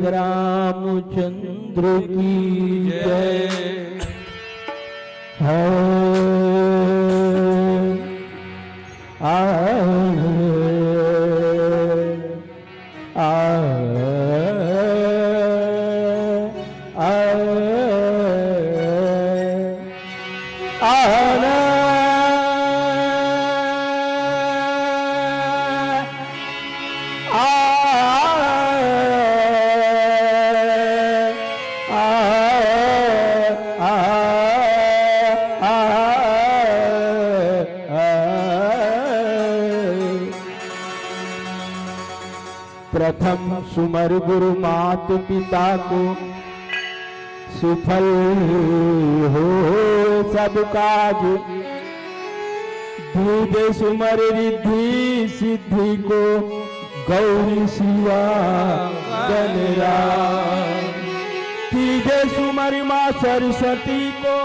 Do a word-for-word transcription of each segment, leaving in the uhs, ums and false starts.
रामचंद्र की जय। है। आ, आ, आ, आ, आ, प्रथम सुमर गुरु मात पिता को, सुफल हो सब काज। दूजे सुमर रिद्धि सिद्धि को, गौरी शिवा गणराज। तीजे सुमर माँ सरस्वती को,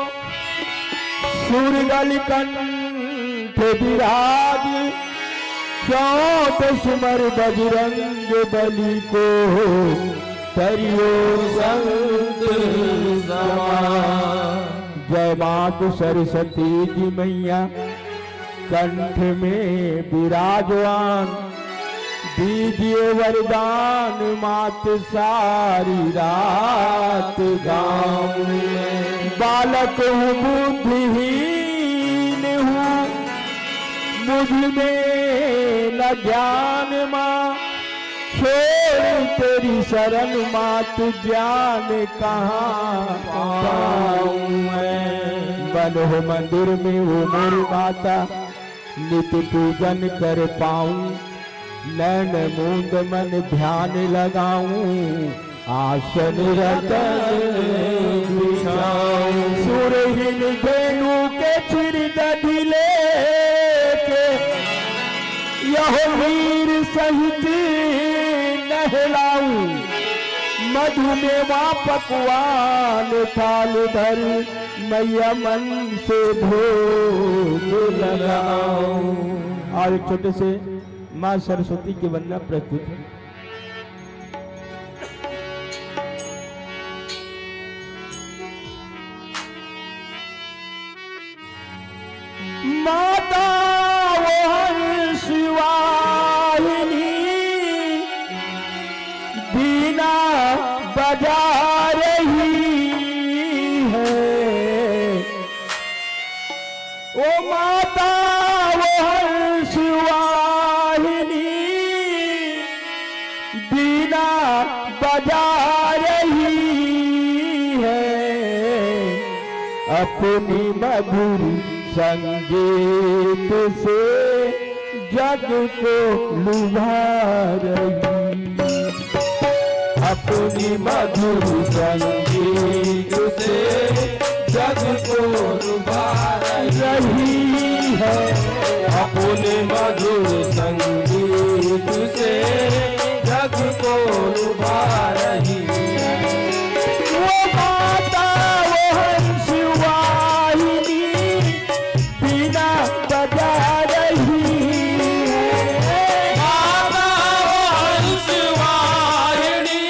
सुरगल कंठ विराज। चौथ सुमर बजरंग बली को, तरियो संत समा। जय मात सरस्वती जी मैया, कंठ में विराजमान, दीजिए वरदान मात सारी रात गाऊं। बालक हूँ, बुद्धिहीन हूँ, मुझ में न ज्ञान माँ, छोड़ तेरी शरण मात, ज्ञान कहाँ पाऊं मैं। बन हो मंदिर में ओ मोरी माता, नित पूजन कर पाऊं। नैन मूंद मन ध्यान लगाऊं, आसन रतन बिछाऊं। सुरहीन धेनु के चिर दधि लेके, यह वीर सहित नहलाऊं। मधुमेवा पकवान थाल धर, मैया मन से भोग लगाऊं। और एक छोटे से माँ सरस्वती की वंदना प्रस्तुत है। माता वो हंस वाहिनी बीना बजा रही है। ओ माता वो हंस वाहिनी बीना बजा रही है, अपनी मधुर संगीत से जग को लुभा रही। अपनी मधुर संगीत से जग को लुभा रही है। अपने मधुर संगीत से जग को लुभा रही है। वो माता वो हंस वाहिनी बीना बजा रही है। माता वो हंस वाहिनी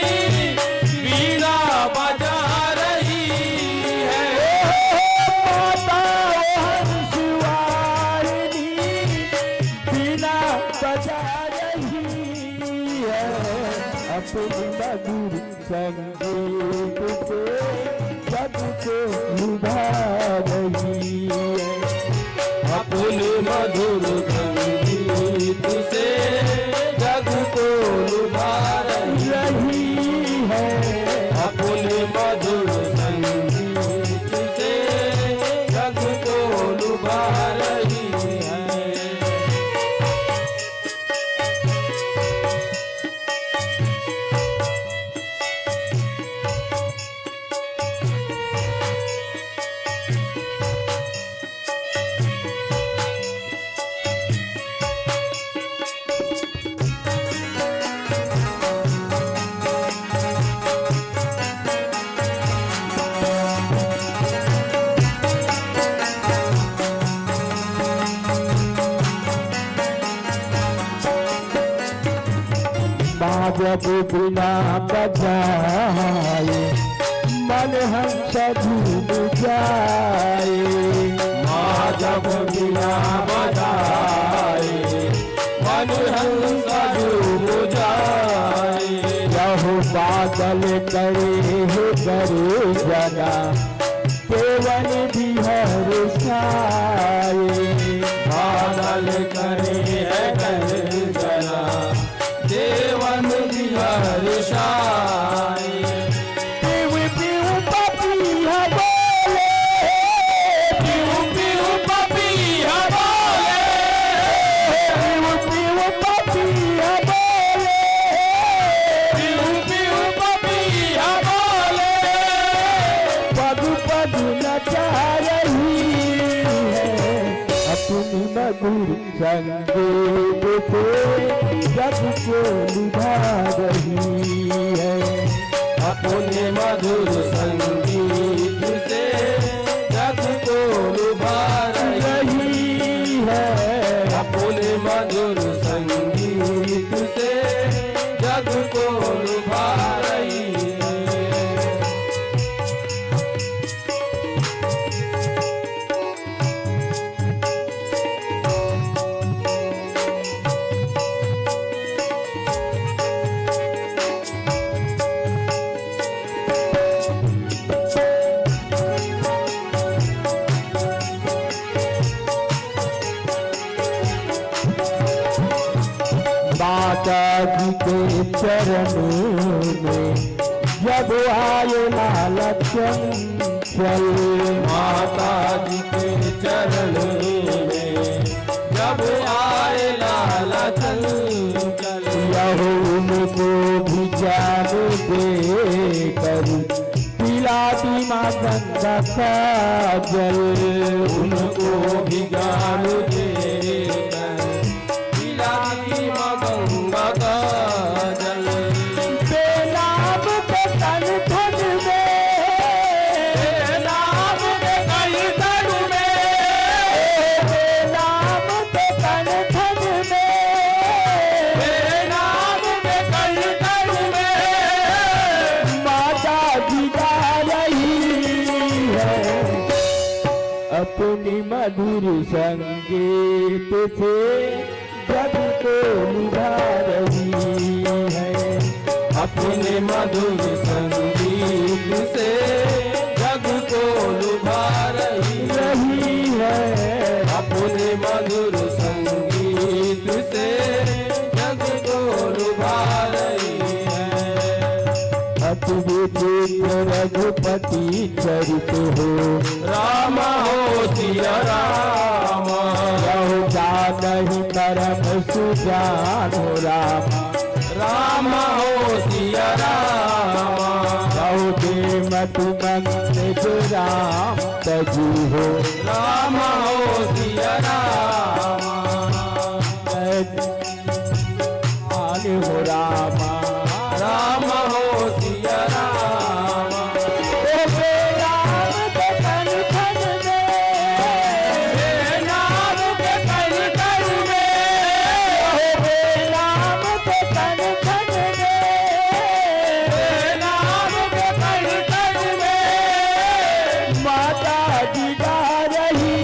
बीना बजा रही है। माता वो हंस वाहिनी बीना बजा रही है। अपनी मधुर संगीत से जग को लुभा रही है। अपने मधुर संगीत से जग को लुभा रही है। अपने मधुर संगीत से जग को लुभा रही है। जब बीना बजाए, मन हंस झूम जाए। माँ जब बीना बजाए, मन हंस झूम जाए। यहो बादल करे हे गर्जना, देवन भी हर्षाए। बादल करे हे गर्जना, देवन भी हर्षाए। पिउ पिउ पपीहा बोले, पिउ पिउ पपीहा बोले, पिउ पिउ पपीहा बोले, पिउ पिउ पपीहा बोले। पग पग नचा रही है अपनी मधुर संगीत से जग को लुभा रही है। अपने मधुर संगीत से जग को लुभा रही है। अपने मधुर संगीत से जग को लुभा रही है। माता जी के चरण में जब आए लाला चंचल। माता जी के चरण में जब आए लाला चंचल। यहो उनको भी ज्ञान देकर पिला दी माँ गंगा का जल। उनको भी ज्ञान देकर पिला दी माँ गंगा का जल। बेनाम के तन धन में, बेनाम के कई धन में, बेनाम के तन धन में, बेनाम के कई धन में माता जी गा रही है। अपनी मधुर संगीत से जग को लुभा रही है। अपने मधुर संगीत से जग को लुभा रही रही है। अपने मधुर संगीत से जग को लुभा रही है। अति विचित्र रघुपति चरित हो। राम हो सिया राम। रहो जानहि परम सुजान हो राम। राम हो सिया राम। रहो देमतु मंगज राम तजु हो। राम हो सिया राम। आन हो रामा। राम हो सिया रामा। ओ बेनाम के तन धन में। बेनाम के तन धन में। ओ बेनाम के तन धन में। बेनाम के तन धन में। माता जी गा रही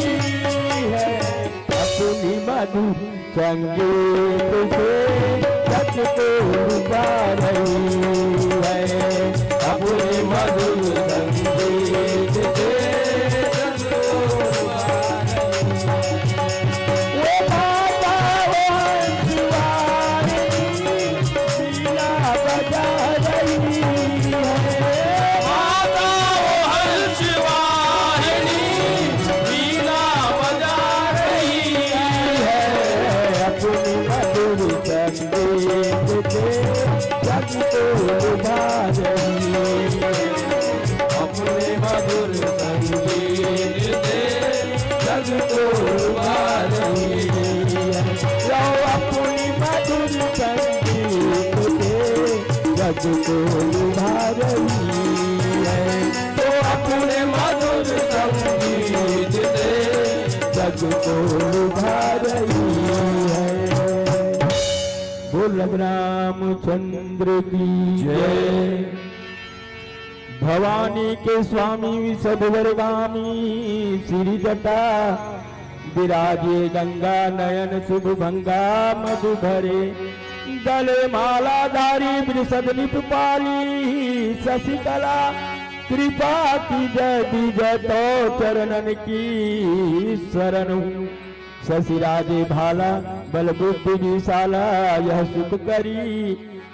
है अपनी मधुर संगीत से जग को लुभा रही है। अपने मधुर संगीत से जग को लुभा रही है। वो माता वो हंस वाली वीणा बजा रही है। माता वो हंस वाहिनी वीणा बजा रही है। अपनी मधुर संगीत से जग को लुभा रही है। अपने मधुर संगीत से जग को लुभा रही है। लो अपनी मधुर संगीत से जग को लुभा रही है। तो अपने मधुर संगीत से जग को लुभा रही है। रघुरामचंद्र की जय। भवानी के स्वामी विशद वरगामी, श्री जटा विराजे गंगा नयन शुभ भंगा मधु भरे। गले माला धारी वृषद निप पाली, शशिकला कृपा की जय दीजै तो चरणन की शरण हूँ। शशि राजे भाला बल बुद्धि विशाला, यह सुख करी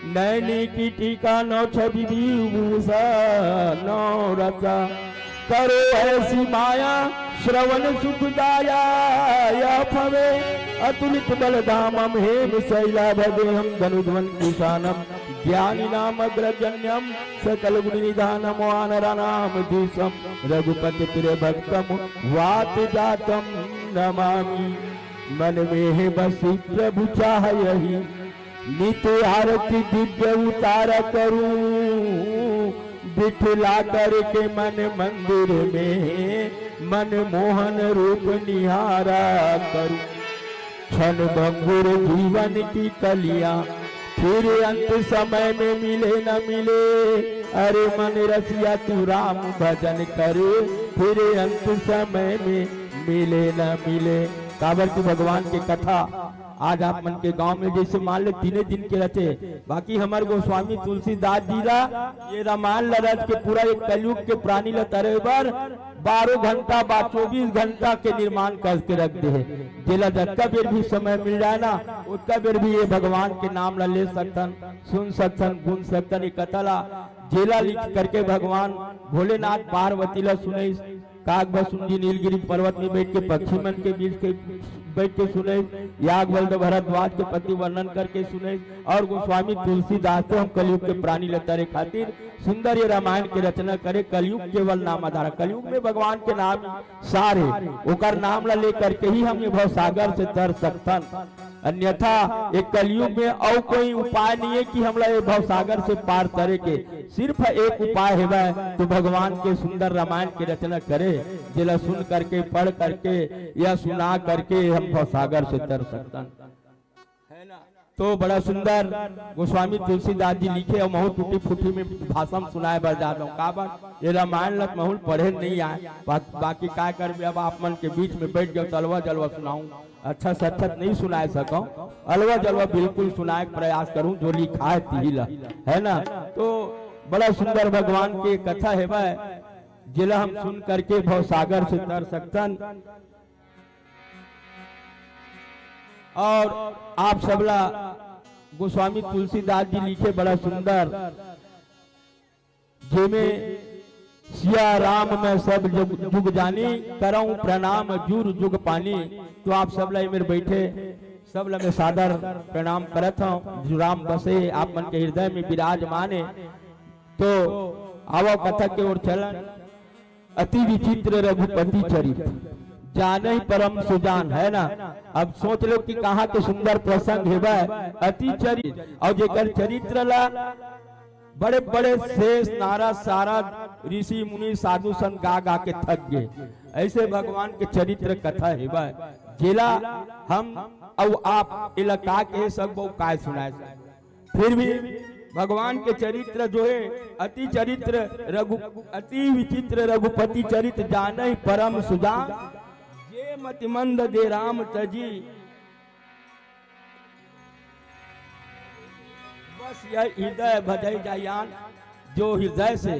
नैनी की टीका। नौ छवि विभूषा नौ रसा, करो ऐसी माया श्रवण सुखदाया। यह भवे अतुलित बल धामम, हेम शैला भवे हम धनुध्वन किशानम। ज्ञानी नाम अग्रजन्यम सकल गुण निधानम, वानरा नाम देशम रघुपति प्रिय भक्तम, वात जातम नमामि। मन में है बसी प्रभु चाह यही, नित आरती दिव्य उतारा करूं। बिठला करके मन मंदिर में, मन मोहन रूप निहारा करूं। क्षण भंगुर जीवन की कलियां, फिर अंत समय में मिले न मिले। अरे मन रसिया तू राम भजन कर, फिर अंत समय में मिले न मिले। काबर की भगवान के कथा आज आप मन के गांव में जैसे मान ले तीने दिन के रचे, बाकी हमर गोस्वामी तुलसीदास जी ला ये रामायण ला रच के पूरा एक कलयुग के प्राणी ला तरे बर बारह घंटा बा चौबीस घंटा के निर्माण करके रख दे हे। जेला जतका बेर भी समय मिल जाए ना, उतका बेर भी ये भगवान के नाम ला ले सकथन, सुन सकथन, गुन सकथन। ये कथा ला जेला लिख करके भगवान भोलेनाथ पार्वती ला सुनइस, काग बसुंडी नीलगिरी पर्वत में बैठ के पक्षी मन के बीच के बैठ के सुनइस, याग बल्द भरद्वाज के पति वर्णन करके सुनइस, और गोस्वामी तुलसीदास तो हम कलयुग के प्राणी ला तरे खातिर सुंदर ये रामायण के रचना करे। कलयुग केवल नाम आधार, कलयुग में भगवान के नाम सार हे, ओकर नाम ला लेकर के ही हम ये भवसागर से तर सकथन। अन्यथा ये कलयुग में अउ कोई उपाय नहीं है कि हमला ये भवसागर से पार तरे के। सिर्फ एक उपाय हेवय, तो भगवान के सुंदर रामायण के रचना करे, जेला सुन करके, पढ़ करके या सुना करके हम भवसागर से तर सकथन। है ना? तो बड़ा सुंदर गोस्वामी तुलसीदास जी लिखे अउ महूँ टूटी फूटी में भाषण सुनाए बर जात हूँ। काबर ये रामायण लत महूँ पढ़े नहीं आए, बा-, बाकी काय करबे, अब आप मन के बीच में बैठ गए तो अलवा जलवा सुनाऊँ, अच्छा से अच्छा नहीं सुनाए सकूँ, अलवा जलवा बिल्कुल सुनाए के प्रयास करूँ, जो लिखा है तिही ला, है ना? तो बड़ा सुंदर भगवान के कथा हेवय, जेला हम सुन करके भवसागर से तर सकथन। और आप सबला गोस्वामी तुलसीदास जी लिखे बड़ा सुंदर, जेमे सिया राम मैं सब जुग, जुग जानी, करऊं प्रणाम जुर जुग पानी। तो आप सबला एमेर बैठे सबला मैं सादर प्रणाम करत हूँ। जो राम बसे आप मन के हृदय में विराजमान है। तो आवो कथा के ओर चलन। अति विचित्र रघुपति चरित, जानहि परम सुजान, है ना? अब सोच लो कि कहाँ के सुंदर प्रसंग हेवय, अति चरित, और जेकर चरित्र ला बड़े बड़े शेष नारद सारद ऋषि मुनि साधु संत गा गा के थक गए। ऐसे भगवान के चरित्र कथा हेवय, जेला हम अउ आप एला का कहे सकबो, काय सुनाए सकबो। फिर भी भगवान के चरित्र जो है, अति चरित्र रघु, अति विचित्र रघुपति चरित, जानहि परम सुजान। जे मति मंद दे राम तजी, बस यह हृदय भजई जायान। जो हृदय से,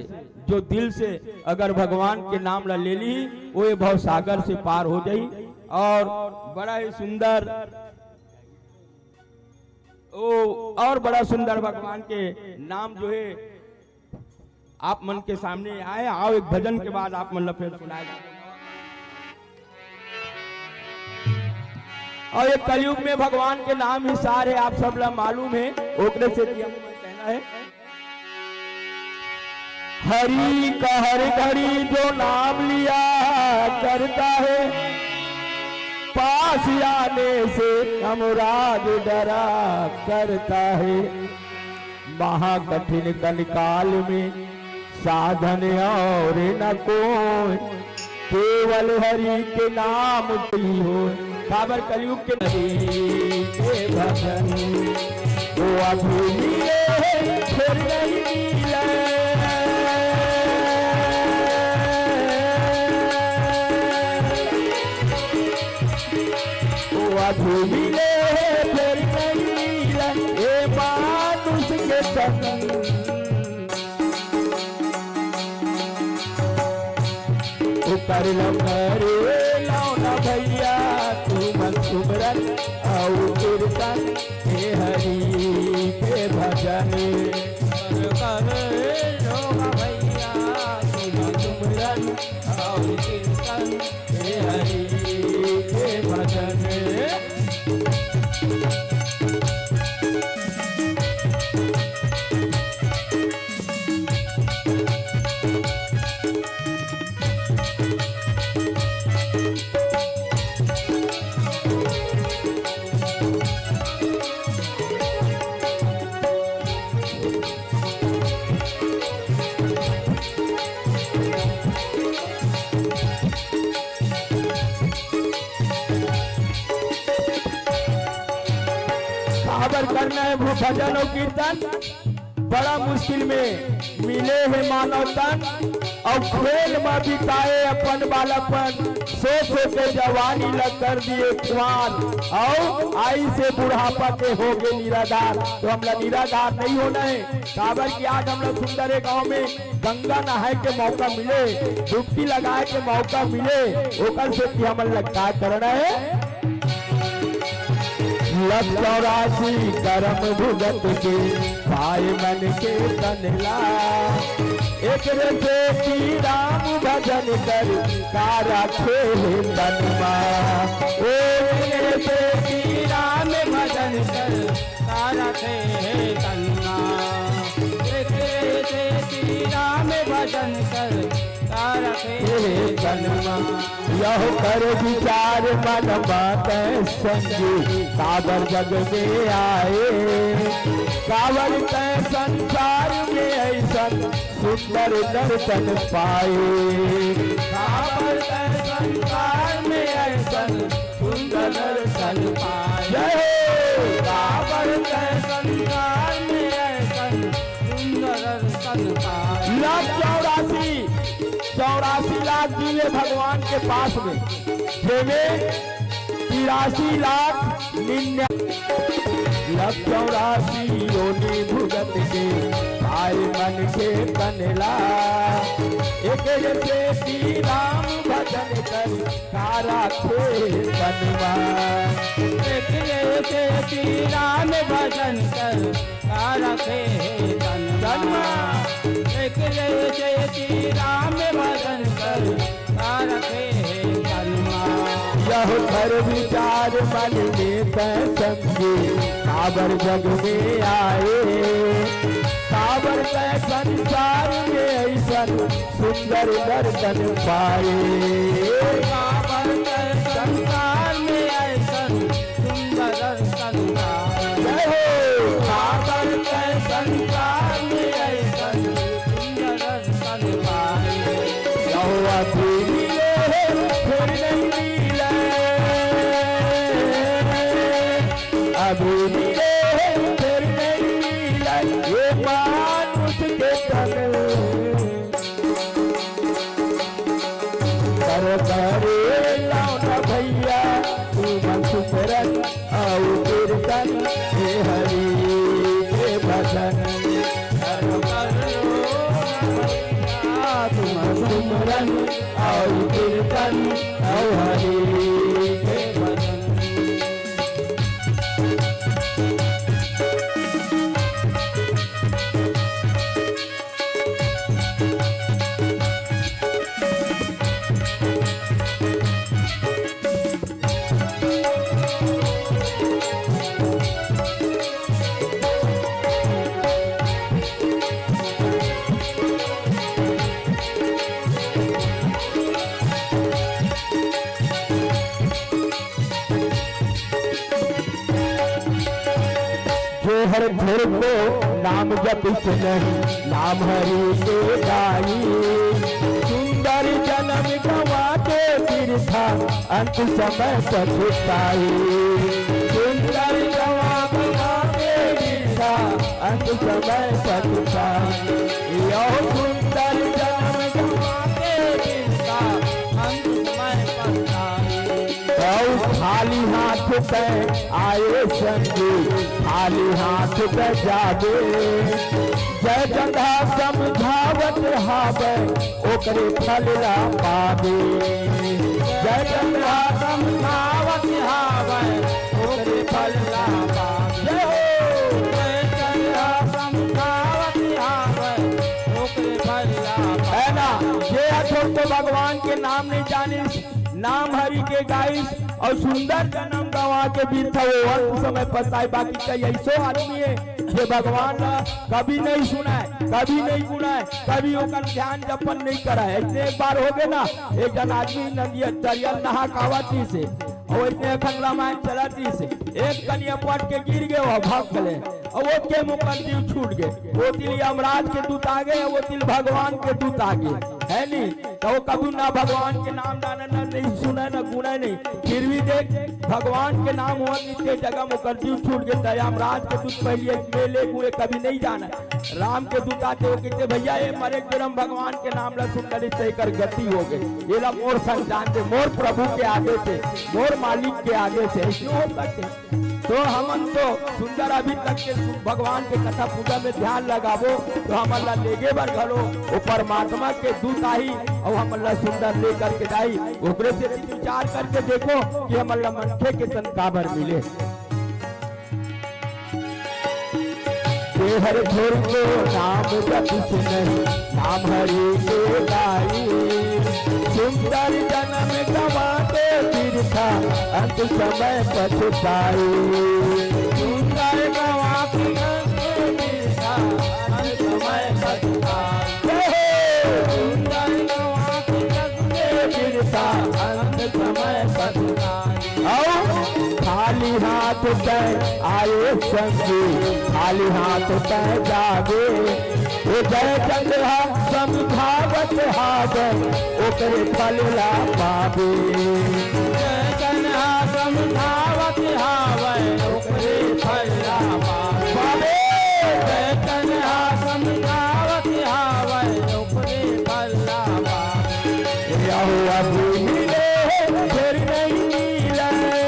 जो दिल से अगर भगवान के नाम ला ले ली, वो ये भव सागर से पार हो जाई। और बड़ा ही सुंदर ओ, और बड़ा सुंदर भगवान के नाम जो है आप मन के सामने आए। आओ, एक भजन के बाद आप मन ला फिर सुनाए जाए। और ये कलयुग में भगवान के नाम ही सार है, आप सब ला मालूम है, ओकरे से कि हम कहना है। हरि का हर घड़ी जो नाम लिया करता है, पास आने से अमराध डरा करता है। महाकठिन कलिकाल में साधन और न कोई, केवल हरि के नाम की हो। काबर कलयुग के हरि के भजन को अभी मिले हे, फेर नहीं मिले। ओ अभी मिले हे, फेर नहीं मिले, ए मानुष के तन। ओकर ल करे लव ना भैया, तुमन सुमरन अउ कीर्तन, हे हरि के भजन। ओकर ल करे लव ना भैया, तुमन सुमरन अउ कीर्तन, हे हरि के भजन। काबर करना हे भजन अउ कीर्तन? बड़ा मुश्किल में मिले हे मानव तन, अउ खेल म बिताए अपन बालपन, सो सो के जवानी ल कर दिए खुवार, अउ आइस बुढ़ापा के होगे निराधार। तो हमला निराधार नहीं होना हे, काबर कि आज हमला सुंदर ए गांव में गंगा नहाए के मौका मिले, डुबकी लगाए के मौका मिले, ओकर सेती हमन ल का करना हे? लख चौरासी करम भुगत के पाए मन के तन ला। एकरे सेती राम भजन कर का राखे हे तन मा। ओ एकरे सेती राम भजन कर का राखे हे तन मा। एकरे सेती राम भजन कर का राखे हे तन मा। यहू कर विचार मन बात संगी, काबर जग में आए, काबर तैं संसार में अइसन सुंदर दर्शन पाए। काबर तैं संसार में अइसन सुंदर दर्शन पाए। जय हो। काबर तैं संसार में अइसन सुंदर दर्शन पाए। लाख चौरासी, चौरासी लाख दिए भगवान के पास में, जेमे तिरासी लाख निन्या-, लख चौरासी योनि भुगत के पाए मन के तन ला। एकरे सेती राम भजन कर का राखे तन मा। एकरे सेती राम भजन कर का राखे हे तन मा। एकरे सेती राम भजन कर का राखे हे तन मा। यहू कर विचार मन में तैं संगी, काबर जग में आए, काबर तैं संसार में अइसन सुंदर दर्शन पाए। काबर तैं संसार में अइसन सुंदर दर्शन पाए। जय हो। काबर तैं संसार में अइसन सुंदर दर्शन पाए। यहू अभी मिले हे, फेर नहीं मिले। अभी मिले हे, फेर नहीं मिले। ए मानुष के तन कर करे लव ना भैया, तुमन सुमरन अउ कीर्तन, हे हरि के भजन। कर करे लव ना भैया, तुमन सुमरन अउ कीर्तन, अउ हरि के भजन। जो हर थोरको नाम जपिस नहीं, नाम हरि के गाई। सुंदर जनम गवा के बिरथा, अंत समय पछताई। सुंदर गवा गवा के बिरथा, अंत समय पछताई। यहो सुंदर जन्म गवा के बिरथा, अंत समय पछताई। अउ खाली हाथ तैं आए संगी, खाली हाथ तैं जाबे। जय चंदा समझावत हावै, ओकरे फल ला पाबे। जय चंदा समझावत हावै, ओकरे फल ला पाबे। जय हो। जय चंदा समझावत हावै, ओकरे फल ला पाबे। है ना? जे ह थोरको भगवान के नाम नइ जानिस, नाम हरि के गाइस अउ सुंदर जन्म गवा के बिरथा, वो अंत समय पछताई। बाकी कई अइसो आदमी हे जे भगवान ला कभी नइ सुनय, कभी नइ गुनय, कभी ओकर ध्यान जपन नइ करय। अइसने एक बार होगे ना, एक झन आदमी नदिया तरिया नहा के आवत रिहिसे, अउ अइसने अखन रामायण चलत रिहिसे, एक कनिहा पट के गिर गे, वो भाग गले। अउ ओके म ओकर जीव छूट गे। ओती ले यमराज के दूत आगे, ओती ले भगवान के दूत आगे, है नी? त वो कभू ना भगवान के नाम जाने, ना नइ सुने, ना गुने नइ। फिर भी देख, भगवान के नाम होवत रिहिसे जगह म ओकर जीव छूट गे। त यमराज के दूत पहिली में ले गुए कभी नइ जाने। राम के दूत आथे, वो कहिथे, "भइया, ए मरे के बेरा म भगवान के नाम ला सुन डरिस, त एकर गति होगे। एला मोर संग जान दे, मोर प्रभु के आदेश हे, मोर मालिक के आदेश हे।" अइसने हो सकथे। तो हमन तो सुंदर अभी तक के सु-, भगवान के कथा पूजा में ध्यान लगाबो, तो हमन ला लेगे बर घलो वो परमात्मा के दूत आही अउ हमन ला सुंदर लेकर के जाही। ओकरे से विचार करके देखो कि हमन ला मनखे के सन काबर मिले। तेहर थोरको नाम जपिस नहीं, नाम हरि के गाई। सुंदर जन्म गवा के बिरथा, अंत समय पछताई। सुंदर गवा के बिरथा, अंत समय पछताई। जय हो। सुंदर गवा के बिरथा, अंत समय पछताई। अउ खाली हाथ तैं आए संगी, खाली हाथ तैं जाबे। ए जय चंद ह समझावत हावै, ओकरे फल ला पाबे। जय चंद ह समझावत हावै, ओकरे फल ला पाबे। पाबे। जय चंद ह समझावत हावै, ओकरे फल ला पाबे। यहो अभी मिले हे, फेर नइ मिलय।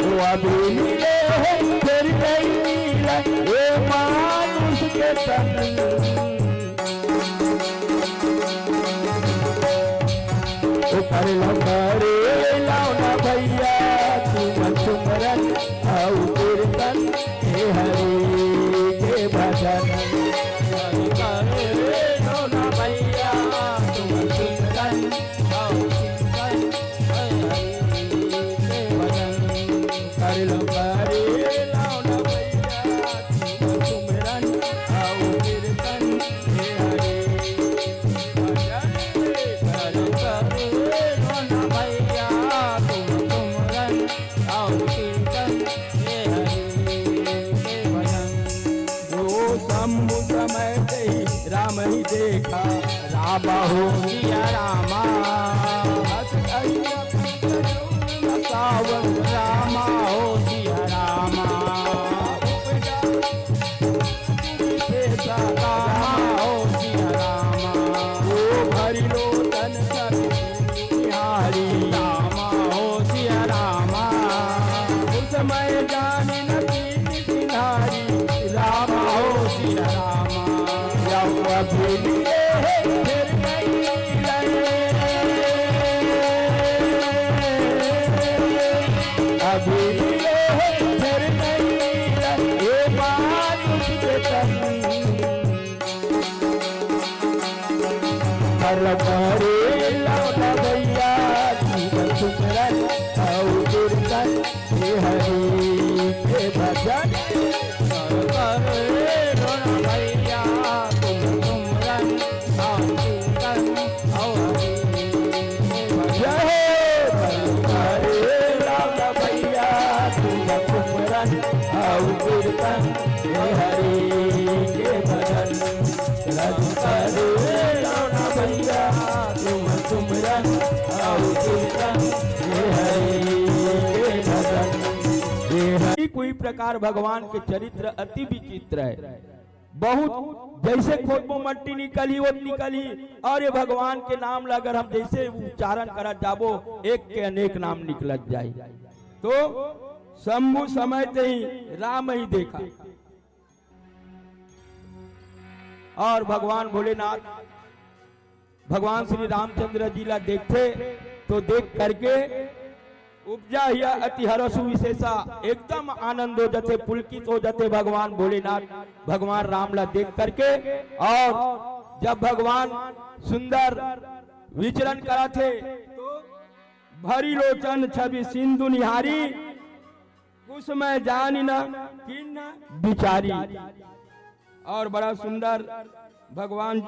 वो अभी मिले हे, फेर नइ मिलय। ए मानुष के तन। ओकर लंबरे लाव ना भइया, तुमन सुमरन अउ कीर्तन, हे हरि के भजन। ओकर लंबरे लाव ना भइया, तुमन सुमरन अउ कीर्तन, हे हरि के भजन। ओकर लंबरे लाव ना भइया, तुमन सुमरन अउ कीर्तन, हे हरि। भजन कर करो ना भइया तुम तुमरन अउ कीर्तन, हे हरि के भजन। जो शंभु समय से ही राम ही देखा, राम हो सिया रामा। हस कहिया सावन रामा हो सिया रामा। रामा हो सिया रामा। ओ भरी लोचन छवि बिहारी। रामा हो सिया रामा। उस समय जान न कीर्ति सिधारी। रामा हो सिया रामा। यौवा भी मिले हे फिर नहीं मिले। अभी मिले हे फिर नहीं मिले। ये मानुष के तन। हर मारे लाना भइया, जीवन सुमरन अउ कीर्तन, हे हरि के भजन। हर मारे लाना भइया, तुम सुमरन अउ कीर्तन, अउ हरि के भजन। जय हो। हर मारे लाना भइया, तुम सुमरन अउ कीर्तन, हे हरि के भजन। रस करे लाना भइया, तुम सुमरन अउ कीर्तन, हे हरि के इही प्रकार भगवान के चरित्र अति विचित्र है। बहुत जैसे खोदबो मट्टी निकलही, वो निकलही। और ये भगवान के नाम ला अगर हम जैसे उच्चारण करत जाबो, एक के अनेक नाम निकलत जाई। तो शंभु समय ते ही राम ही देखा। और भगवान भोलेनाथ भगवान श्री रामचंद्र जी ला देखथे, तो देख करके उपजा हिया अति हरषु विशेषा, एकदम आनंद हो जाथे, पुलकित हो जाथे भगवान भोलेनाथ, भगवान राम ला देख करके। और जब भगवान सुंदर विचरण करत हे, तो भरी लोचन छवि सिंधु निहारी, कुसुम जानि न कीन्ह बिचारी। और बड़ा सुंदर भगवान,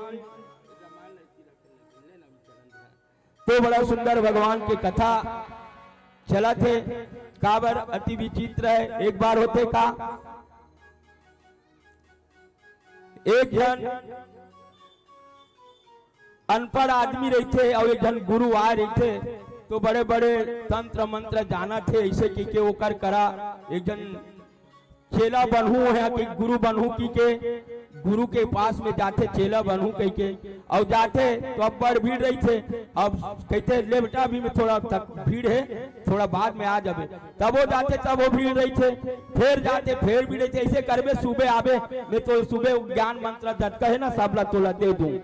तो बड़ा सुंदर भगवान के कथा चलत हे। काबर अति विचित्र है, एक बार होथे का, एक झन अनपढ़ आदमी रहिथे अउ एक झन गुरु आय रहिथे, तो बड़े-बड़े तंत्र मंत्र जानत हे, अइसे कहिके ओकर करा एक झन चेला बनहूं या कि गुरु बनहूं कहिके गुरु के पास में जाथे, चेला बनहूं कहिके, अउ जाथे तो अब्बड़ भीड़ रहिथे। अब कहिथे, "ले बेटा, अभी में थोड़ा तक भीड़ हे, थोड़ा बाद में आ जाबे।" तब वो जाथे, तब वो भीड़ रहिथे, फेर जाथे, फेर भीड़ रहिथे। "अइसे करबे, सुबे आबे, में तो सुबे ज्ञान मंत्र जतका हे ना, सब ला तोला दे दूं।"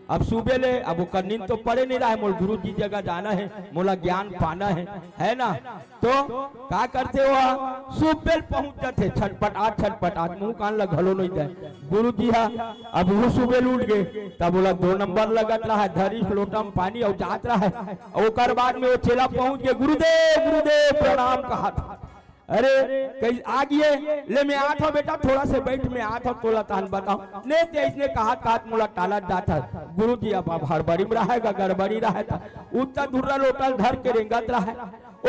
अब सुबे ले, अब ओकर नींद तो पड़े नहीं रहा है, मोला गुरु जी जगह जाना है, मोला ज्ञान पाना है, है ना? तो का करथे वो? सुबे ले पहुंच जाथे, छटपटात, छटपटात, मुंह कान ला घलो नहीं दे। गुरु जी हा, अब वो सुबे ले उठ गे, तब ओला दो नंबर लगत रहा है, धरिस लोटा म पानी अउ जात रहा है। अउ ओकर बाद में वो चेला पहुंच गे, "गुरुदेव, गुरुदेव, प्रणाम," कहा था। "अरे, कई आ गिए? ले, में आत हंव बेटा, थोड़ा से बैठ, में आत हंव, तोला तहन बताओ।" ने ते अइसने कहत, कहत मोला टालत जात हस। गुरु जी अब, अब हड़बड़ी में रहे गा, गड़बड़ी रहे गा। उत्ता धुर्रा लोटा ल धर के रेंगत रहे।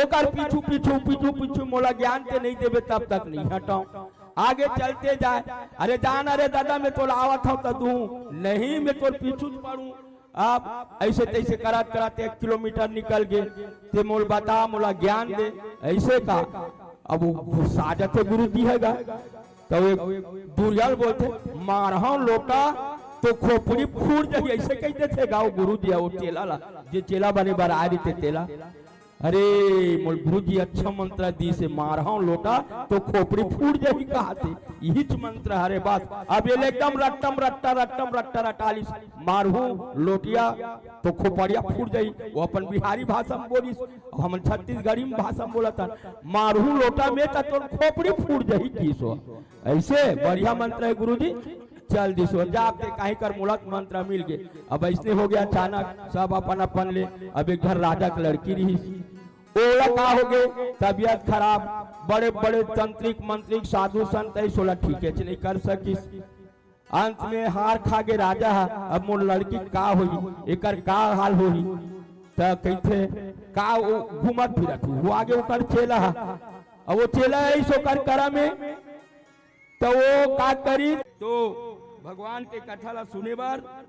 ओकर पीछू, पीछू, पीछू, पीछू, मोला ज्ञान ते नहीं देबे, तब तक नहीं हटंव। आगे चलते जाय, "अरे, जा न रे दादा, में तोला आवत हंव त दूं, नहीं, में तोर पीछू च पड़ूं।" अब अइसे तइसे करत करत एक किलोमीटर निकल गे, "ते मोला बता, मोला ज्ञान दे," अइसे का। अब वो गुस्सा जाथे गुरु जी हे गा, त वो एक दुरिहा ल बोलथे, "मारहंव लोटा तो खोपड़ी फूट जाही," अइसे कहि देथे गा वो गुरु जी, वो चेला ला, जे चेला बने बर आय रहिथे तेला। "अरे, मोला गुरुजी अच्छा मंत्र दिस हे, मारहंव लोटा तो खोपड़ी फूट जाही," कहाथे। इहीच मंत्र हरे बस। अब ये ले एकदम रट्टम रट्टा, रट्टम रट्टा रटा लिस, "मारहूं लोटिया तो खोपड़िया फूट जाही।" वो अपन बिहारी भाषा में बोलिस, अउ हमन छत्तीसगढ़ी में भाषा में बोलत हन, "मारहूं लोटा में त तोर खोपड़ी फूट जाही," किस वो। अइसे बढ़िया मंत्र हे गुरुजी। चल दिस वो, जाब ते काहीं कर, मोला त मंत्र मिल गे। अब अइसने हो गे अचानक, सब अपन अपन ले, अब एक झन राजा के लड़की रिहिस, ओला का हो गे, तबीयत खराब, बड़े बड़े तंत्रिक मंत्रिक साधु संत अइस ओला ठीकेच नहीं कर सकिस। अंत में हार खा गे राजा ह, "अब मोर लड़की का होही, एकर का हाल होही?" त कहिथे, "का वो घूमत फिरत हुआ गे ओकर चेला ह?" अब वो चेला अइस ओकर करा में, त वो का करिस? तो भगवान के कथा ला सुने बर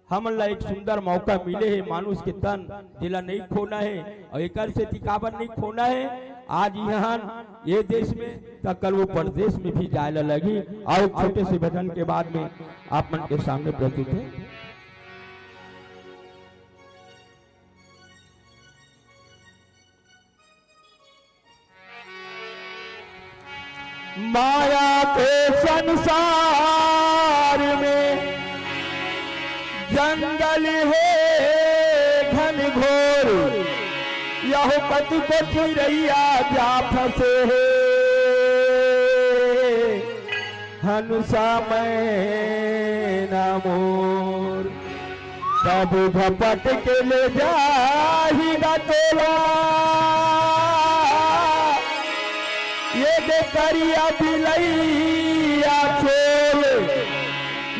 हमन ला एक सुंदर मौका मिले हे। मानुष के तन जेला नहीं खोना हे, अउ एकर सेती काबर नहीं खोना हे, आज इहां ये देश में, त कल वो परदेश में भी जाय ला लगही। अउ एक छोटे से भजन के बाद में आप मन के सामने प्रस्तुत हे। माया के संसार में जंगल हे घनघोर, यहू कतिको चिरैया जा फंसे हे। हनुसा मैना मोर, तब झपट के ले जाही गा तोला। ये दे करिया बिलैया चोल,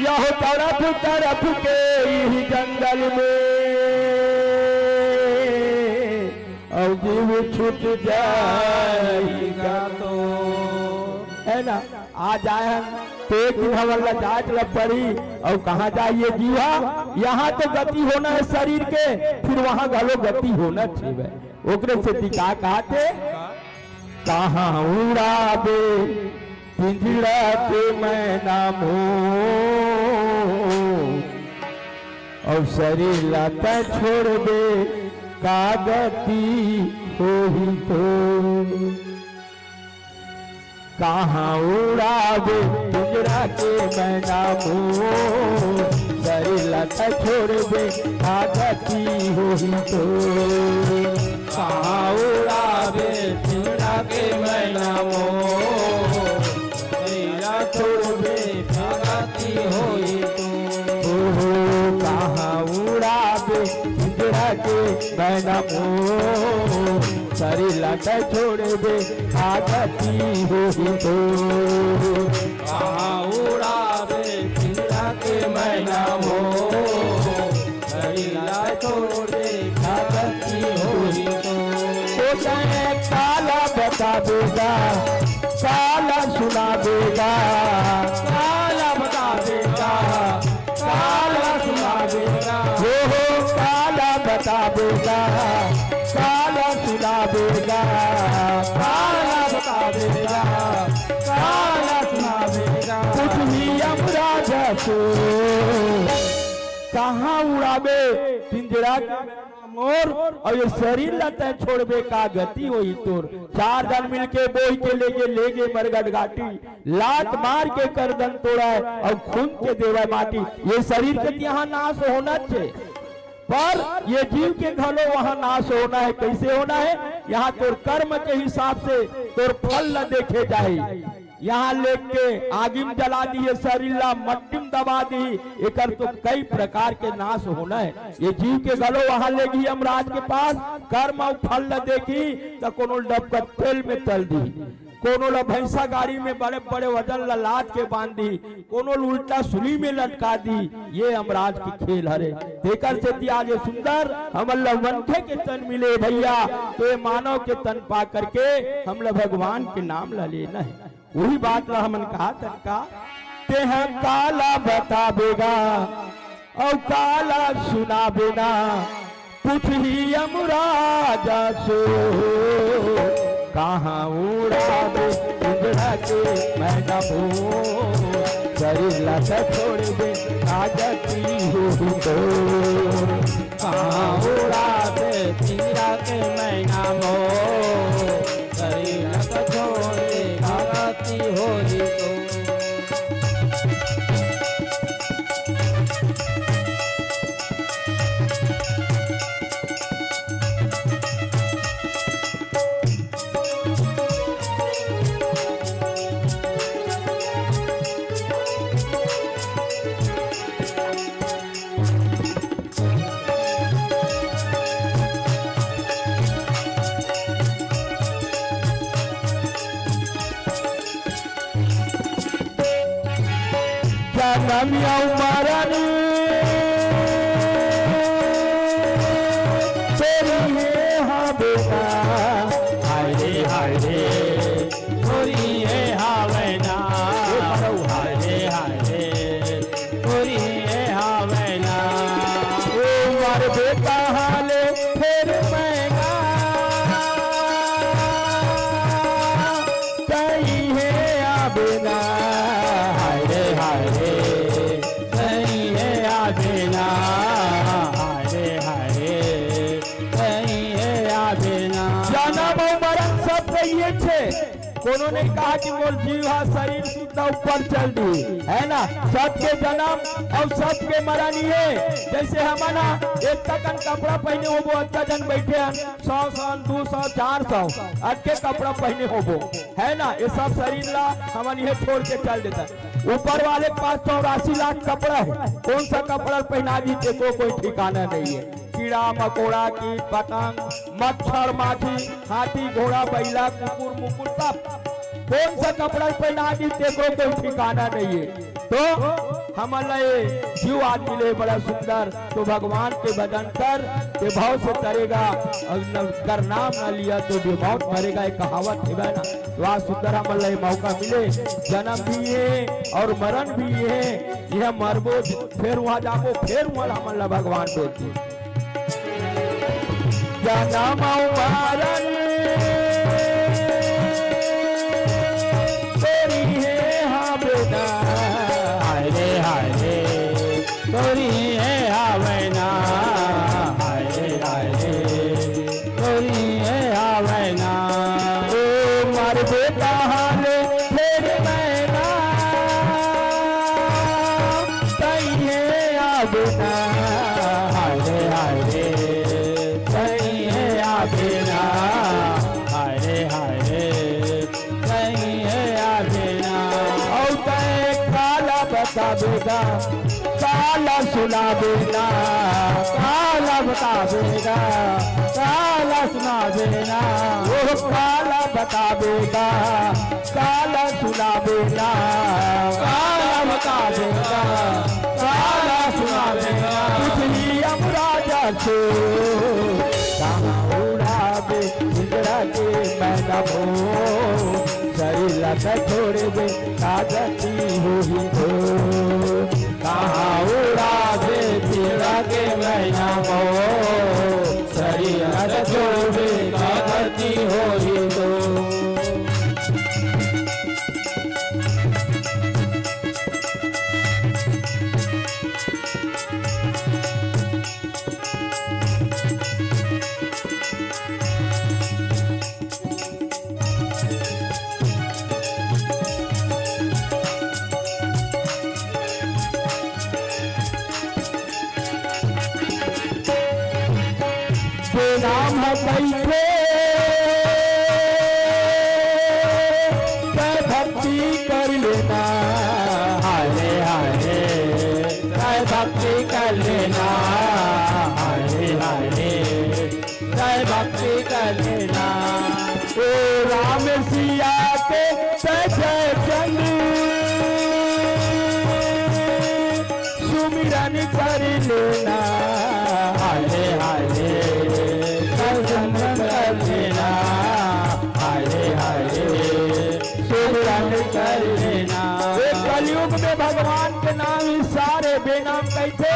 यहू तड़प तड़प के इही जंगल में अउ जीव छूट जाही गा तोर। है ना? आज आए हन, तो एक दिन हमन ला जाए ला पड़ी। अउ कहाँ जाए ये जीवा? यहाँ तो गति होना हे शरीर के, फिर वहाँ घलो गति होना चाहिए। ओकरे सेती का कहत हे? कहाँ उड़ाबे पिंजरा के मैना मोर, अउ सरीर ला तैं छोड़बे का गति होही तोर। कहाँ उड़ाबे पिंजरा के मैना मोर, सरीर ला तैं छोड़बे का गति होही तोर। कहाँ उड़ाबे पिंजरा के मैना मोर, सरीर ला छोड़बे का गति होही तोर। ओहो, कहाँ उड़ाबे पिंजरा के मैना मोर, सरीर ला तैं छोड़बे का गति होही तोर। कहाँ उड़ाबे पिंजरा के मैना मोर, सरीर ला छोड़बे का गति होही तोर। ओ तैं काला बताबे गा, काला सुनाबे गा, काला बताबे गा, काला सुनाबे गा। हो, हो, काला बताबे गा, काला सुनाबे गा, काला बताबे गा, काला सुनाबे गा। पूछही यमराज से, कहाँ उड़ाबे पिंजरा के मोर, अउ ये सरीर ला तैं छोड़बे का गति होही तोर। चार झन मिलके बोही के लेगे, लेगे मरगट घाटी। लात मार के करदन तोड़य अउ खून के देवय माटी। ये सरीर के तिहाँ नास होना हे, पर ये जीव के घलो वहाँ नास होना हे। कइसे होना हे? यहाँ तोर कर्म के हिसाब से तोर फल ल देखे जाही। यहाँ लेग के आगी म जला दिही, सरीर ला मट्टी म दबा दिही, एकर तो कई प्रकार के नास होना हे। ये जीव के घलो वहाँ लेगही यमराज के पास, कर्म अउ फल ल देखही, त कोनो ल डबकत तेल में तल दिही, कोनो ल भैंसा गाड़ी में बड़े-बड़े वजन ल लाद के बांध दिही, कोनो ल उल्टा सूली में लटका दिही। ये यमराज के खेल हरे। तेकर सेती आज ये सुंदर हमन ल मनखे के तन मिले भैया, तो ये मानव के तन पा करके हमला भगवान के नाम ल लेना हे। उही बात ला हमन कहत हन का, तेहा काला बताबे गा, अउ काला सुनाबे ना, पूछही यमराज से। कहाँ उड़ाबे पिंजरा के मैना मोर, सरीर ला तैं छोड़बे का गति होही तोर। कहाँ उड़ाबे पिंजरा के मैना मोर, सरीर ला छोड़बे का गति होही तोर। जनम अउ मरन तोर हे हा बेटा। हाय रे, हाय रे, तोर हे हा बेटा। हाय रे, हाय रे, तोर हे हा बेटा। ओ मरबे कहाँ ले फेर मैना, तैं हे आबे ना। हाय रे, हाय रे, तैं हे आबे ना। हाय रे, हाय रे, तैं हे आबे ना। जनम अउ मरन सब के इहेच हे। कोनो नइ कहा कि मोर जीव हा सरीर सुद्धा ऊपर चल दिही, हे ना? सबके जनम अउ सबके मरन इहे। जइसे हमन हा एक कन कपड़ा पहिने होबो, अतका झन बइठे हन, सौ, सौ, दू सौ, चार सौ, अतके कपड़ा पहिने होबो, हे ना? ये सब सरीर ला हमन इहे छोड़ के चल देथन। ऊपर वाले के पास चौरासी लाख कपड़ा हे, कोन सा कपड़ा पहिना दिही, तेकरो कोई ठिकाना नइ हे। कीड़ा मकोड़ा, कीट पतंग, मच्छर माछी, हाथी घोड़ा बइला, कुकुर मुकुर, सब कोन सा कपड़ा पहिना दिही, तेकरो कोई ठिकाना नइ हे। तो हमन ला ये जीव आज मिले बड़ा सुंदर, तो भगवान के भजन कर, ये भाव से तरेगा, अउ न, कर नाम न लिया तो भी मौत मरेगा, ये कहावत हे ना। तो आज सुंदर हमन ला ये मौका मिले, जनम भी हे अउ मरन भी हे। इहाँ मरबो, फेर उहाँ जाबो, फेर उहाँ हमन ला भगवान भेज दिही। जनम अउ मरन बेटा, काला सुनाबे ना, काला बताबे ना, काला सुनाबे ना, ओ काला बताबे ना, काला सुनाबे ना, काला बताबे ना, काला सुनाबे ना। पूछही यमराजा से, कहाँ उड़ाबे इंद्रा के मैना मोर, शरीर ला छोड़बे का गति होही तो। कहाँ उड़ाबे इंद्रा के मैना मोर, शरीर ला छोड़बे का गति होही तो। बेनाम ह कहिथे, तैं भक्ति कर लेना, हाय रे हाय रे, तैं भक्ति कर लेना, हाय रे हाय रे, तैं भक्ति कर लेना। ओ राम सिया के तैं जय चंद सुमिरन कर लेना, हाय रे हाय रे, दर्शन कर लेना, हाय रे हाय रे, सुमिरन कर लेना। ये कलयुग में भगवान के नाम ही सारे बेनाम कहिथे।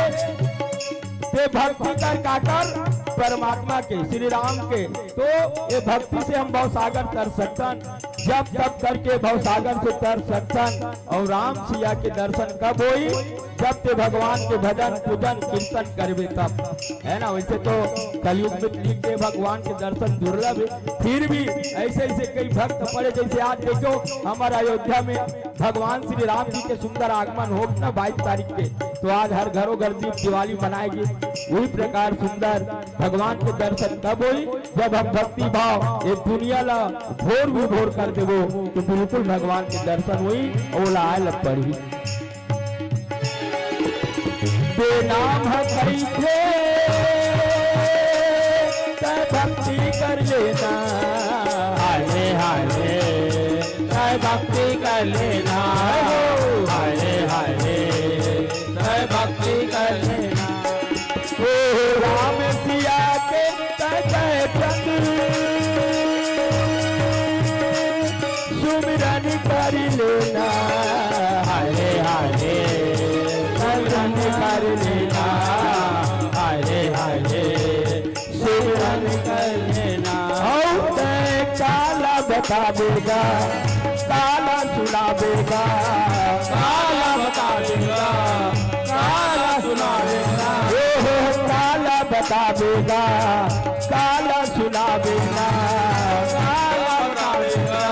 ते भक्ति कर काकर परमात्मा के, श्री राम के, तो ये भक्ति से हम भवसागर तर सकथन। जप तप करके भवसागर से तर सकथन। अउ राम सिया के दर्शन कब होई? जब ते भगवान के भजन, पूजन, कीर्तन करबे तब, है ना? वैसे तो कलयुग में लिख के भगवान के दर्शन दुर्लभ है, फिर भी ऐसे ऐसे कई भक्त पड़े, जैसे आज देखो हमारे अयोध्या में भगवान श्री राम जी के सुंदर आगमन हो ना बाईस तारीख के, तो आज हर घरों घर दीप दिवाली मनाएगी। वही प्रकार सुंदर भगवान के दर्शन तब होई, जब हम भक्ति भाव ये दुनिया ला भोर विभोर कर देबो, तो बिल्कुल भगवान के दर्शन होई अउ ओला आए ला पड़ही। बेनाम ह कहिथे, तैं भक्ति कर लेना, हाय रे हाय रे, तैं भक्ति कर लेना, हाय रे हाय रे, तैं भक्ति कर लेना। ओ राम सिया के तैं जय चंद सुमिरन कर लेना, हाय रे हाय रे, सुमिरन कर लेना, हाय रे हाय रे, सुमिरन कर लेना। अउ तैं काला बताबे गा, काला सुनाबे गा, काला बताबे गा, काला सुनाबे गा। ओ हो, काला बताबे गा, काला सुनाबे गा, काला बताबे गा,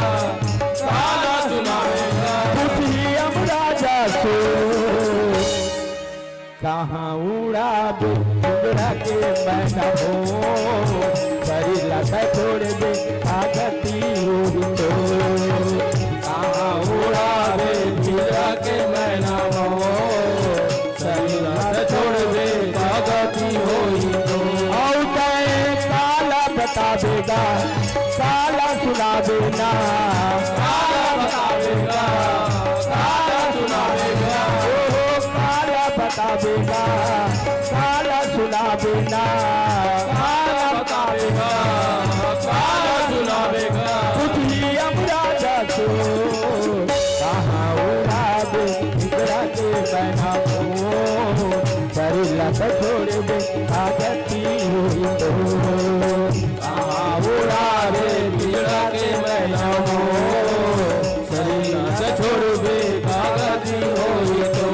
काला सुनाबे गा। पूछही यमराजा से, कहाँ उड़ाबे इंद्रा के मैना मोर, शरीर ला छोड़बे का गति होही तो। कहाँ उड़ाबे इंद्रा के मैना मोर, शरीर ला छोड़बे का गति होही तो। अउ तैं काला बताबे गा, काला सुनाबे ना, काला बताबे गा, काला सुनाबे गा। ओ हो, काला बताबे गा, काला सुनाबे ना, काला बताबे गा, काला सुनाबे गा। पूछही यमराजा से, कहाँ उड़ाबे इंद्रा के मैना मोर, शरीर ला छोड़बे का गति होही तो। कहाँ उड़ाबे इंद्रा के मैना मोर, शरीर ला छोड़बे का गति होही तो।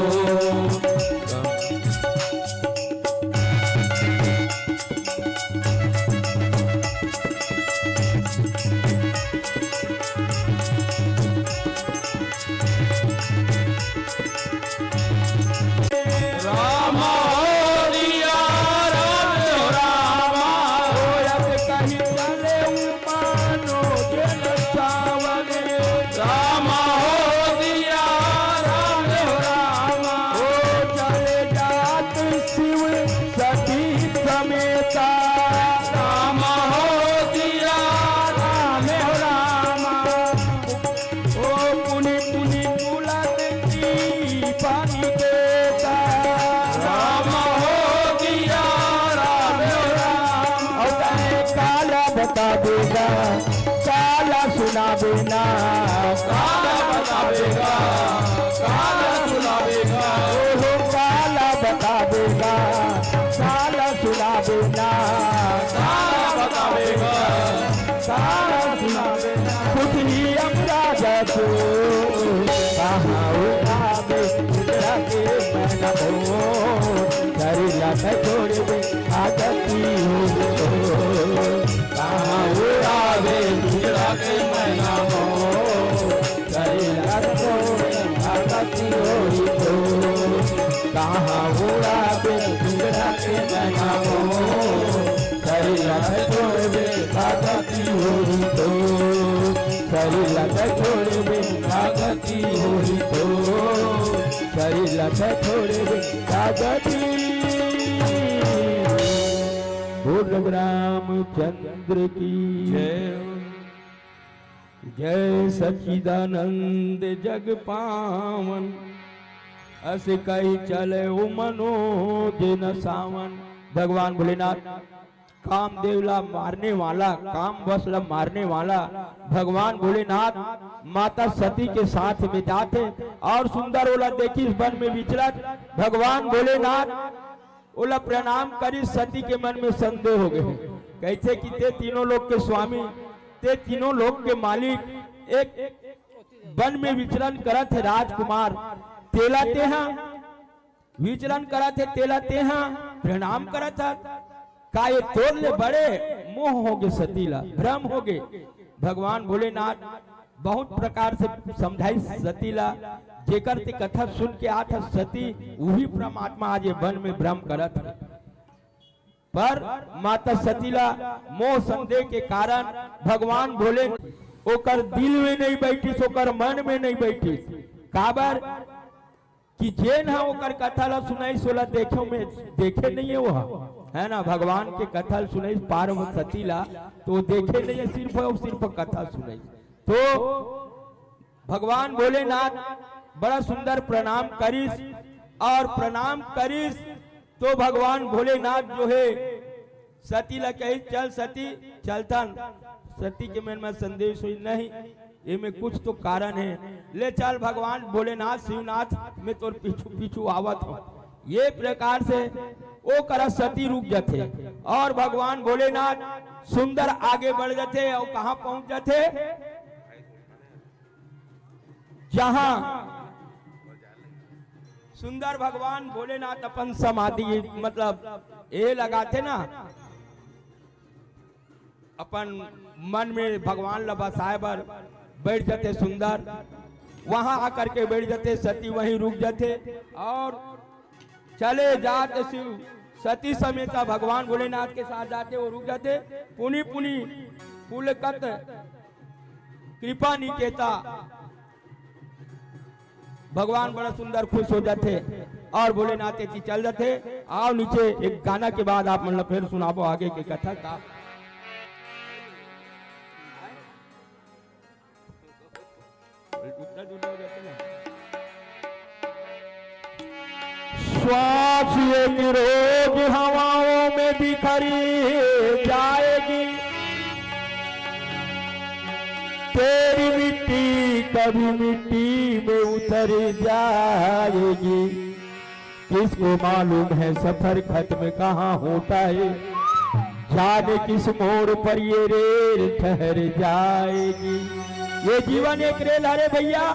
काला सुनाबे ना, काला बताबे गा, काला सुनाबे गा, ओहो काला बताबे गा, काला सुनाबे ना, काला बताबे गा, काला सुनाबे ना। कुछ ही अपराध तो कहाँ उठाबे, तेरा के मैं न हो, करेला मैं छोड़ दे, आदती हो तो। कहाँ उड़ावे पिंजरा के मैना हो, करेला तो आदती होई तो। कहाँ उड़ावे पिंजरा के मैना हो, करेला तो आदती होई तो। करेला तो आदती होई तो। करेला तो आदती। बोल रामचंद्र की जय। जय सच्चिदानंद जग पावन। अस कही चले ओ मनोज न सावन। भगवान भोलेनाथ कामदेव ला मारने वाला, काम वश ला मारने वाला भगवान भोलेनाथ माता सती के साथ में जाथे और सुंदर ओला देखिस वन में विचरत भगवान भोलेनाथ ओला प्रणाम करिस। सती के मन में संदेह हो गए, कहिथे कि ते तीनों लोक के स्वामी, ते तीनों लोक के मालिक, एक वन में विचरण करत हे राजकुमार, तेला तेहा विचरण करत हे, तेला तेहा प्रणाम करत हे। का ये तोर ले बड़े मोह हो गे सती ला, भ्रम हो गे। भगवान भोलेनाथ बहुत प्रकार से समझाई सती ला, जेकर ते कथा सुन के आत हस सती, उही परमात्मा आज ये वन में भ्रम करत हे। पर माता सती ला मोह संदेह के कारण भगवान भोले ओकर दिल में नहीं बैठिस, ओकर मन में नहीं बैठिस। काबर कि जेन ह ओकर कथा ला सुनाइस, ओला देखे में, देखे नहीं है वो, है ना? भगवान के कथा ला सुनाइस पार्वती सती ला, तो वो देखे नहीं है, सिर्फ और सिर्फ कथा सुनाइस। तो भगवान भोलेनाथ बड़ा सुंदर प्रणाम करिस और प्रणाम करिस तो भगवान भोलेनाथ जो है सती ला कही, "चल सती, चलथन।" सती के मन में संदेह होइस, "नहीं, एमे कुछ तो कारण है, ले चल भगवान भोलेनाथ शिवनाथ, मैं तोर पीछू पीछू आवत हूँ।" ये प्रकार से ओ करा सती रुक जाथे और भगवान भोलेनाथ सुंदर आगे बढ़ जाथे और कहाँ पहुंच जाथे? जहां सुंदर भगवान भोलेनाथ अपन समाधि, मतलब, ये लगाथे ना, अपन मन में भगवान ला बसाए बर बैठ जाथे सुंदर, वहां आकर के बैठ जाथे, सती वहीं रुक जाथे और चले जात शिव सती समेता भगवान भोलेनाथ के साथ जाथे, वो रुक जाथे। पुनि पुनि पुलकत कृपा निकेता। भगवान बड़ा सुंदर खुश हो जाथे और भोलेनाथ के चल जाथे। आओ नीचे, एक गाना के बाद आप मन ला फिर सुनाबो आगे के कथा का। श्वास एक रोज हवाओं में बिखरी जाएगी, तेरी मिट्टी कभी मिट्टी में उतर जाएगी। किसको मालूम है सफर खत्म कहाँ होता है, जाने किस मोड़ पर ये रेल ठहर जाएगी। ये जीवन एक रेल हरे भैया,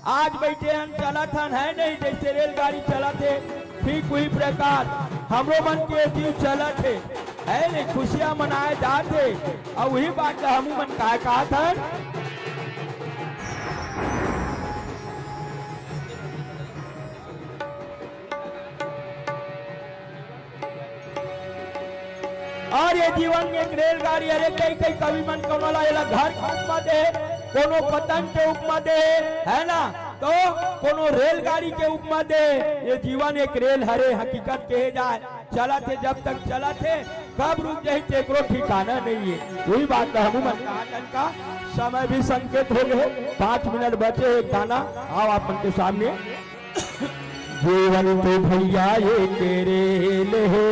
आज बैठे हन, चलत हन, है नहीं, जैसे रेलगाड़ी चलत हे, ठीक वही प्रकार हमरो मन के जीव चलत हे, है नहीं, खुशियां मनाए जात हे। और वही बात ला हमू मन का कहत हन, और ये जीवन एक रेलगाड़ी हरे, कई कई कवि मन कोनो ला एला घर के उपमा दे, कोनो पतंग के उपमा दे, है ना, तो कोनो रेलगाड़ी के उपमा दे। ये जीवन एक रेल हरे, हकीकत कहे जाए, चलत हे, जब तक चलत हे, कब रुक जाही, तेकरो ठिकाना नहीं है। वही बात ला हमू मन का, का समय भी संकेत हो गए, पाँच मिनट बचे, एक गाना, आओ आप मन के सामने। जीवन तो भैया एक रेल हे,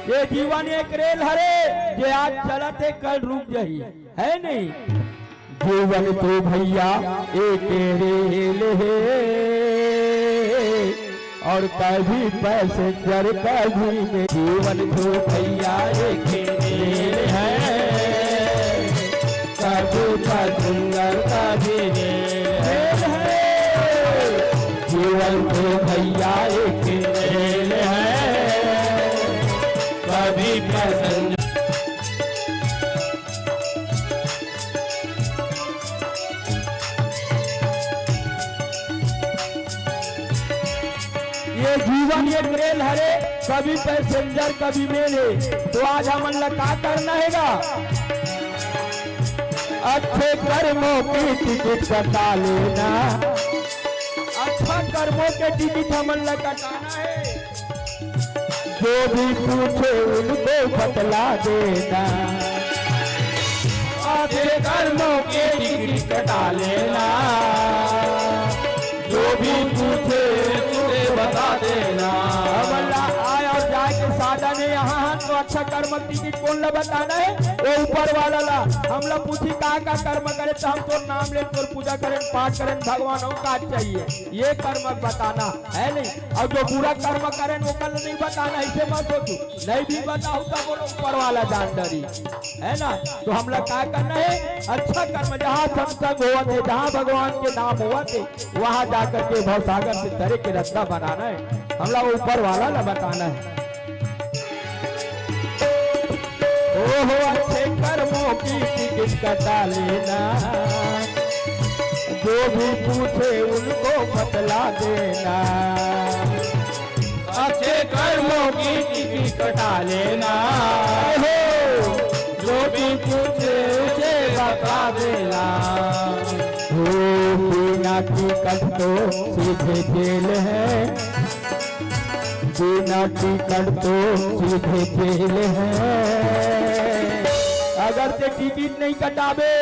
ये जीवन एक रेल हरे, जे आज चलत हे, कल रुक जाही, है नहीं? जीवन तो भैया एक रेल हे, और कभी पैसेंजर, कभी मेल। जीवन तो भैया एक रेल हे, कभी पैसेंजर, कभी मेल हे। जीवन तो भैया एक रेल हे, कभी पैसेंजर। ये जीवन एक रेल हरे, कभी पैसेंजर, कभी मेल हे। तो आज हमन ला का करना हे गा? अच्छे कर्मों की टिकट कटा लेना। अच्छा कर्मों के टिकट हमन ला कटाना हे। जो भी पूछे उनको बतला देना। अच्छे कर्मों के टिकट कटा लेना। जो भी पूछे उसे बता देना। हमन ला आए और जाए के साधन हे, यहाँ हम तो अच्छा कर्म के टिकट कोन ला बताना हे? वो ऊपर वाला ला। हमन ला पूछी का का कर्म करे, तो हम तोर नाम ले, तोर पूजा करें, पाठ करें, भगवान, और का चाहिए, ये कर्म बताना हे नहीं। और जो बुरा कर्म करें, वो कल नहीं बताना, ऐसे मत सोचू। नहीं भी बताऊ, तब बोलो, ऊपर वाला जान डरी, है ना? तो हमला का करना हे? अच्छा कर्म, जहाँ सत्संग होवत हे, जहाँ भगवान के नाम होवत हे, वहाँ जाकर के भवसागर से तरे के रास्ता बनाना हे। हमला ऊपर वाला ला बताना हे। ओहो, अच्छे कर्मों की टिकट कटा लेना, जो भी पूछे उनको बतला देना। अच्छे कर्मों की टिकट कटा लेना। ओहो, जो भी पूछे उसे बता देना। ओ, बिना टिकट तो सीधे जेल हे, बिना टिकट तो सीधे जेल हे। अगर ते टिकट नहीं कटाबे,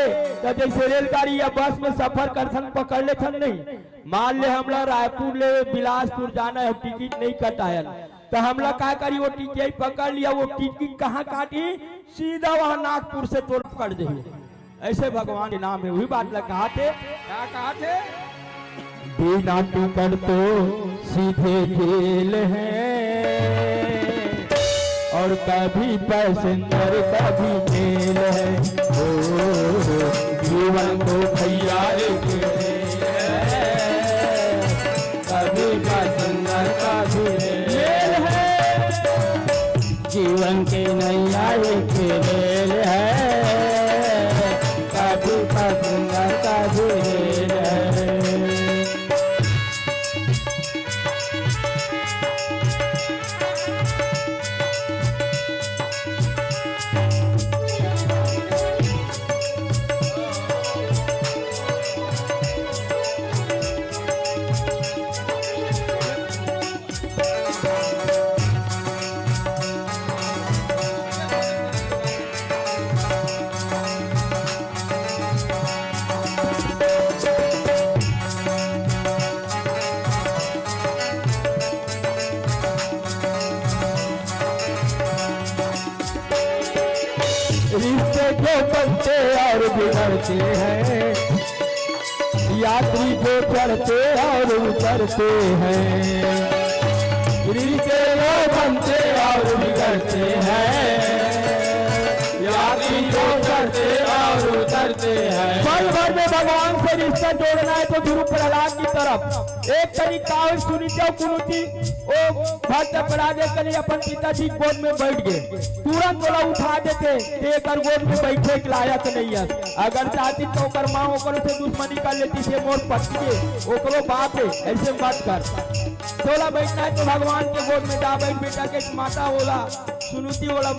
तो जैसे रेलगाड़ी या बस में सफर करथन, पकड़ लेथन नहीं। मान ले, हमला रायपुर ले बिलासपुर जाना हे, टिकट नहीं कटायन, तो हमला का करी? वो टिकट पकड़ लिया, वो टिकट कहाँ काटी? सीधा वहाँ नागपुर से तोर पकड़ देही। ऐसे भगवान के नाम हे, वही बात ला कहा थे। का कहा थे? बिना टिकट तो सीधे जेल हे, और कभी पैसेंजर, कभी मेल हे। ओ, जीवन तो भैया एक रेल हे, कभी पैसेंजर, कभी मेल हे। जीवन के नैया एक रेल हे, कभी पैसेंजर, कभी मेल हे। रिश्ते जो बनते और बिगड़ते हैं, यात्री जो चढ़ते और उतरते हैं। रिश्ते जो बनते और बिगड़ते हैं, यात्री जो चढ़ते और उतरते हैं। पल भर में भगवान से रिश्ता जोड़ना हे तो ध्रुव प्रहलाद की तरह। एक तरीका हे, सुनी जाओ कुनुती, ओ भक्त प्रहलाद एक कनी अपन पिताजी के गोद में बैठ गे, तुरंत ओला उठा देते, ते एकर गोद में बैठे के लायक नहीं हे। अगर चाहती तो ओकर माँ ओकर से दुश्मनी कर लेती, से मोर पति हे, ओकरो बाप हे, ऐसे मत कर। तोला बैठना हे तो भगवान के गोद में जा बैठ, बेटा के माता ओला, सुनुती ओला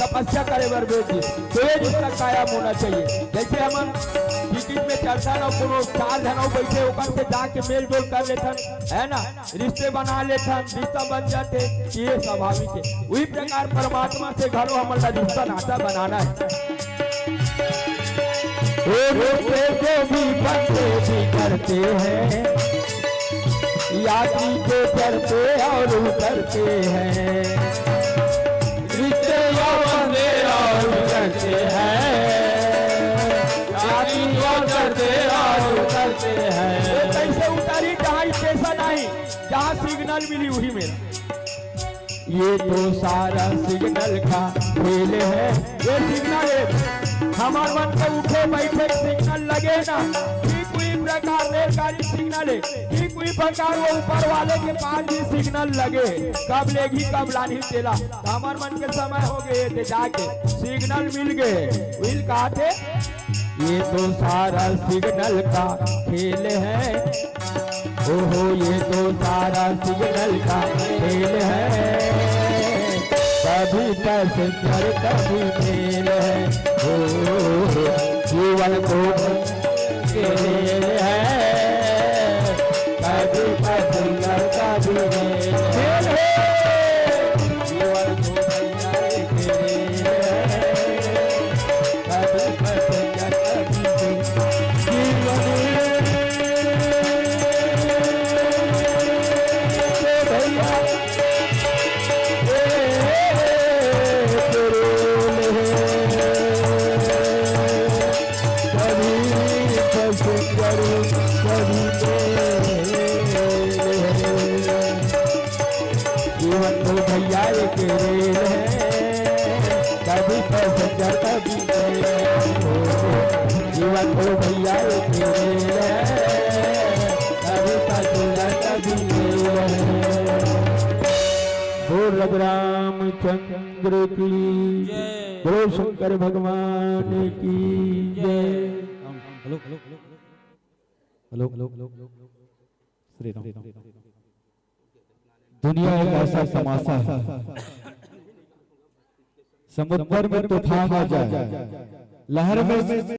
तपस्या करे बर भेज दे। तो ये रिश्ता कायम होना चाहिए। जैसे हमन टिकट में चलथन अउ कोनो चार झन अउ बैठे, ओकर से जाके मेल जोल कर लेथन, है ना? रिश्ते बना लेथन, रिश्ता बन जाथे, ये स्वाभाविक हे। उही प्रकार परमात्मा से घलो हमन ला रिश्ता नाता बनाना हे। ओ रिश्ते जो भी बनते बिगड़ते हैं, यात्री जो चढ़ते और उतरते हैं। रिश्ते जो बनते और हैं, आदमी वो करते और उतरते हैं। वो कैसे उतारी, जहाँ स्टेशन आई, जहाँ सिग्नल मिली, वही मेरा। ये तो सारा सिग्नल का खेल है। ये सिग्नल है, हमार मन के उठे बैठे सिग्नल लगे ना, ठीक वही प्रकार रेलगाड़ी सिग्नल है, ठीक वही प्रकार वो ऊपर वाले के पास भी सिग्नल लगे, कब लेगी कब लानी तेला। तो हमार मन के समय हो गए थे जाके, सिग्नल मिल गए, मिल कहा थे। ये तो सारा सिग्नल का खेल है, ओहो, ये तो सारा सिग्नल का खेल है, कभी पैसेंजर कभी मेल है। ओ, जीवन तो खेल है, कभी पैसेंजर कभी मेल है। जीवन तो भैया खेल है, कभी पैसेंजर कभी मेल। जीवन तो भैया कभी पैसेंजर कभी मेल। जीवन तो भैया एक रेल है, कभी पैसेंजर कभी मेल। जीवन तो भैया एक रेल है, कभी पैसेंजर कभी मेल। बोल रघुराम चंद्र की जय। बोलो शंकर भगवान की जय। Hello, hello, hello, hello, hello, Shri Ram. दुनिया एक ऐसा तमाशा है, समुद्र में तूफान आ जाए, लहर में